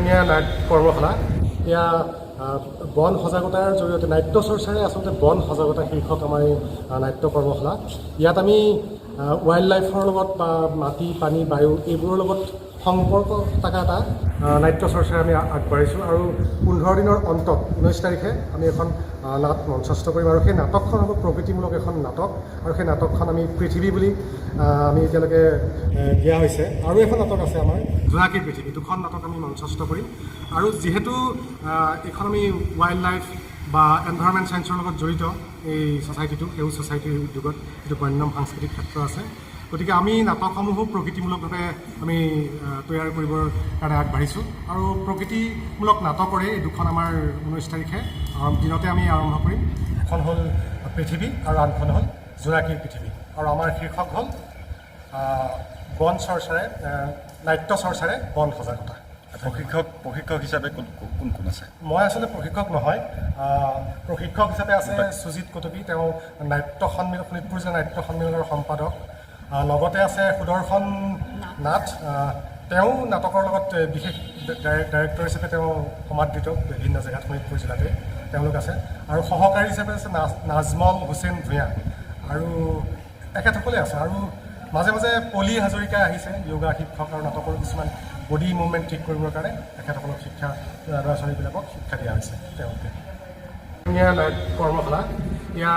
13 দিনীয়া নাট কৰ্মশালা। এয়া বন সজাগতাৰ জৰিয়তে নাট্য চৰ্চাৰে আচলতে বন সজাগতা শীৰ্ষক আমাৰ এই নাট্য কৰ্মশালা। ইয়াত আমি ৱাইল্ড লাইফৰ লগত বা মাটি, পানী, বায়ু এইবোৰৰ লগত সম্পৰ্ক থকা এটা নাট্য চৰ্চাৰে আমি আগবাঢ়িছোঁ। আৰু 15 দিনৰ অন্তত 19 তাৰিখে আমি এখন নাট মঞ্চস্থ কৰিম আৰু সেই নাটকখন হ'ব প্ৰকৃতিমূলক এখন নাটক আৰু সেই নাটকখন আমি পৃথিৱী বুলি আমি এতিয়ালৈকে দিয়া হৈছে। আৰু এখন নাটক আছে আমাৰ জোনাকীৰ পৃথিৱী। দুখন নাটক আমি মঞ্চস্থ কৰিম। আৰু যিহেতু এইখন আমি ৱাইল্ড লাইফ বা এনভাইৰনমেণ্ট ছায়েন্সৰ লগত জড়িত এই ছ'চাইটিটো, সেউজ ছ'চাইটিৰ উদ্যোগত যিটো বন্যম সাংস্কৃতিক ক্ষেত্ৰ আছে, গতিকে আমি নাটকসমূহো প্ৰকৃতিমূলকভাৱে আমি তৈয়াৰ কৰিবৰ কাৰণে আগবাঢ়িছোঁ। আৰু প্ৰকৃতিমূলক নাটকৰে এই দুখন আমাৰ 19 তাৰিখে দিনতে আমি আৰম্ভ কৰিম। এখন হ'ল পৃথিৱী আৰু আনখন হ'ল জোনাকীৰ পৃথিৱী। আৰু আমাৰ শীৰ্ষক হ'ল বন চৰ্চাৰে নাট্য চৰ্চাৰে বন সজাগতা। প্ৰশিক্ষক হিচাপে কোন কোন কোন আছে? মই আচলতে প্ৰশিক্ষক নহয়। প্ৰশিক্ষক হিচাপে আছে সুজিত কটকী, তেওঁ নাট্য সন্মিলন, শোণিতপুৰ জিলা নাট্য সন্মিলনৰ সম্পাদক। লগতে আছে সুদৰ্শন নাথ, তেওঁ নাটকৰ লগত বিশেষ ডাইৰেক্টৰ হিচাপে তেওঁ সমাদৃত বিভিন্ন জেগাত, শোণিতপুৰ জিলাতে তেওঁলোক আছে। আৰু সহকাৰী হিচাপে আছে নাজমল হুছেইন ভূঞা আৰু এখেতসকলে আছে। আৰু মাজে মাজে পলি হাজৰিকা আহিছে, য়োগা শিক্ষক আৰু নাটকৰ কিছুমান বডি মুভমেণ্ট ঠিক কৰিবৰ কাৰণে তেখেতসকলক শিক্ষা, ল'ৰা ছোৱালীবিলাকক শিক্ষা দিয়া হৈছে তেওঁলোকে। ধুনীয়া নাট কৰ্মশালা। এয়া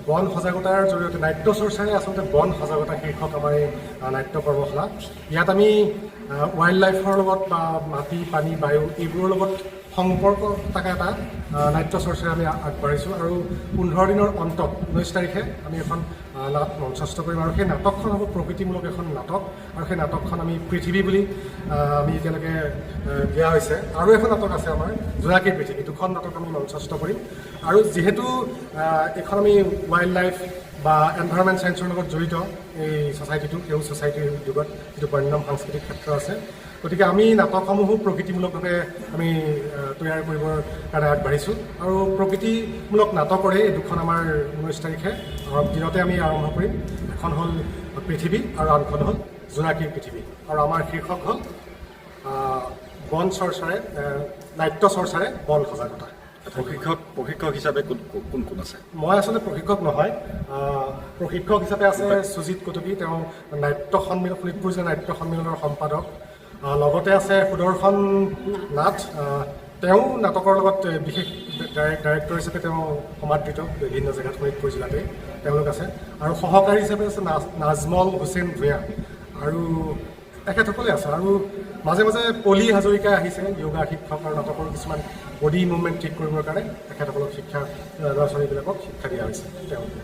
বন সজাগতাৰ জৰিয়তে নাট্য চৰ্চাৰে আচলতে বন সজাগতা শীৰ্ষক আমাৰ এই নাট্য কৰ্মশালা। ইয়াত আমি ৱাইল্ড লাইফৰ লগত বা মাটি, পানী, বায়ু এইবোৰৰ লগত সম্পৰ্ক থকা এটা নাট্য চৰ্চাৰে আমি আগবাঢ়িছোঁ। আৰু 15 দিনৰ অন্তত 19 তাৰিখে আমি এখন নাট মঞ্চস্থ কৰিম আৰু সেই নাটকখন হ'ব প্ৰকৃতিমূলক এখন নাটক আৰু সেই নাটকখন আমি পৃথিৱী বুলি আমি এতিয়ালৈকে দিয়া হৈছে। আৰু এখন নাটক আছে আমাৰ জোনাকীৰ পৃথিৱী। দুখন নাটক আমি মঞ্চস্থ কৰিম। আৰু যিহেতু এইখন আমি ৱাইল্ড লাইফ বা এনভাইৰনমেণ্ট ছায়েন্সৰ লগত জড়িত এই ছ'চাইটিটো, সেউজ ছ'চাইটিৰ উদ্যোগত যিটো বন্যম সাংস্কৃতিক ক্ষেত্ৰ আছে, গতিকে আমি নাটকসমূহো প্ৰকৃতিমূলকভাৱে আমি তৈয়াৰ কৰিবৰ কাৰণে আগবাঢ়িছোঁ। আৰু প্ৰকৃতিমূলক নাটকৰে এই দুখন আমাৰ 19 তাৰিখে দিনতে আমি আৰম্ভ কৰিম। এখন হ'ল পৃথিৱী আৰু আনখন হ'ল জোনাকীৰ পৃথিৱী। আৰু আমাৰ শীৰ্ষক হ'ল বন চৰ্চাৰে নাট্য চৰ্চাৰে বন সজাগতা। প্ৰশিক্ষক হিচাপে কোন কোন কোন আছে? মই আচলতে প্ৰশিক্ষক নহয়। প্ৰশিক্ষক হিচাপে আছে সুজিত কটকী, তেওঁ নাট্য সন্মিলন, শোণিতপুৰ জিলা নাট্য সন্মিলনৰ সম্পাদক। লগতে আছে সুদৰ্শন নাথ, তেওঁ নাটকৰ লগত বিশেষ ডাইৰেক্টৰ হিচাপে তেওঁ সমাদৃত বিভিন্ন জেগাত, শোণিতপুৰ জিলাতে তেওঁলোক আছে। আৰু সহকাৰী হিচাপে আছে নাজমল হুছেইন ভূঞা আৰু এখেতসকলে আছে। আৰু মাজে মাজে পলি হাজৰিকা আহিছে, য়োগা শিক্ষক আৰু নাটকৰ কিছুমান বডি মুভমেণ্ট ঠিক কৰিবৰ কাৰণে তেখেতসকলক শিক্ষা, ল'ৰা ছোৱালীবিলাকক শিক্ষা দিয়া হৈছে তেওঁলোকে।